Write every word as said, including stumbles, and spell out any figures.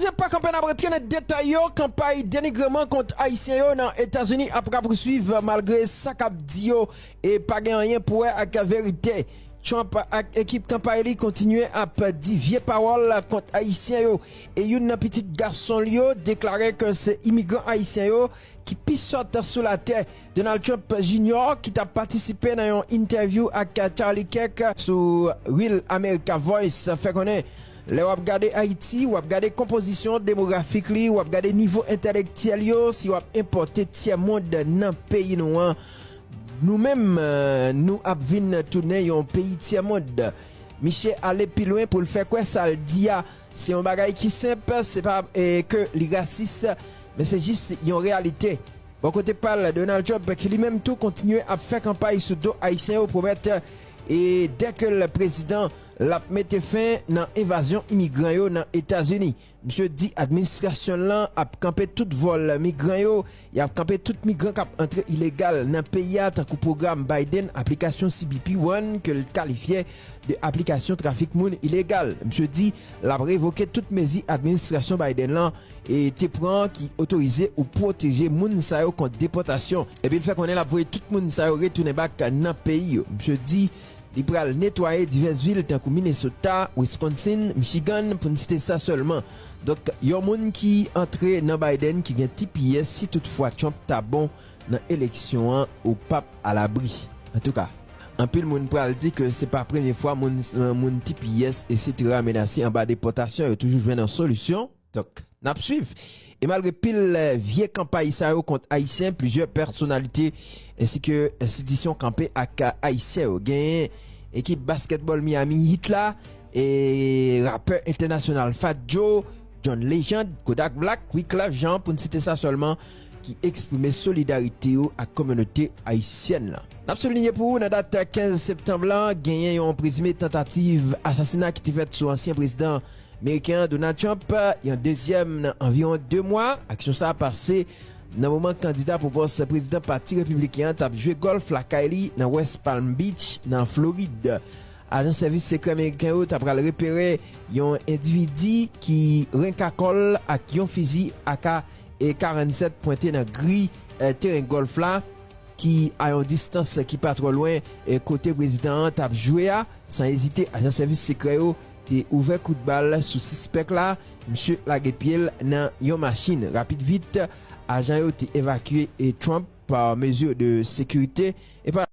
Jan pa kanpe n ap rantre nan detay yo, kanpay denigreman kont Ayisyen yo nan Etazini ap rapousuiv malgre sa k ap di yo e pa gen anyen pou wè ak verite. Trump ak ekip kanpay li kontinye ap di vye pawòl kont Ayisyen yo e youn nan pitit gason l yo deklare ke se imigran Ayisyen yo ki pi sòt sou latè. Donald Trump Junior ki t ap patisipe nan yon entèvyou ak Charlie Kirk sou Real America Voice fè konnen lè w ap gade Ayiti, w ap gade konpozisyon demografik li, w ap gade nivo entèlektyèl yo, si w ap enpòte tyèmond nan peyi nou an, nou menm, eh, nou ap vin tounen yon peyi tyèmond. Misye ale pi lwen pou l fè kwè sa l di a se yon bagay ki senp, se pa, eh, ke li rasis, men se jis yon reyalite. Bò kote pa l, Donald Trump, ki li menm tou kontinye ap fè kanpay sou do Ayisyen yo, pwomèt, e dèke l prezidan, l ap mete fen nan envazyon imigran yo nan Etazini. Misye di administrasyon l lan ap kanpe tout vòl migran yo, y ap kanpe tout migran k ap antre ilegal nan peyi a, tankou pwogram Biden, aplikasyon C B P One, ke l kalifye de aplikasyon trafik moun ilegal. Misye di l ap revoke tout mezi administrasyon Biden lan e te pran ki otorize ou pwoteje moun sa yo kont depòtasyon. Epi l fè konnen l ap voye tout moun sa yo retounen bak nan peyi yo. Misye di li pral netwaye divès vil tankou Minnesota, Wisconsin, Michigan, pou n site sa sèlman. Donk, yon moun ki antre nan Biden ki gen T P S, si toutfwa Trump ta bon nan eleksyon an, ou p ap alabri. Antouka, anpil moun pral di ke se pa premye fwa moun, moun T P S, etsetera menase anba depòtasyon, yo toujou jwenn yon solisyon. Donk, n ap swiv. E malgre pil, eh, vye kanpay sa yo kont Ayisyen, plizyè pèsonalite ensi ke enstitisyon kanpe ak Ayisyen yo. Genyen ekip baskètbòl Miami Heat la, e rapè entènasyonal Fat Joe, John Legend, Kodak Black, Wyclef Jean, pou n site sa sèlman, ki eksprime solidarite yo ak kominote ayisyèn lan. N ap soulinye pou ou, nan dat kenz septanm lan, genyen yon prezime tantativ asasina ki te fèt sou ansyen prezidan meriken an, Donald Trump, yon dezyèm nan anviwon de mwa. Aksyon sa a pase nan moman kandida pou pòs prezidan pati repibliken an t ap jwe gòlf lakay li nan West Palm Beach, nan Florid. Ajan sèvis sekrè meriken yo ta pral repere yon endividi ki renka kò l ak yon fizi A K karannsèt pwente nan gri, eh, teren gòlf la, ki a yon distans ki pa twò lwen, eh, kote prezidan an t ap jwe a. San ezite, ajan sèvis sekrè yo te ouvè kout bal sou sispèk la. Misye lage pye l nan yon machin. Rapid vit, ajan yo te evakye, eh, Trump pa mezi de sekirite. E pa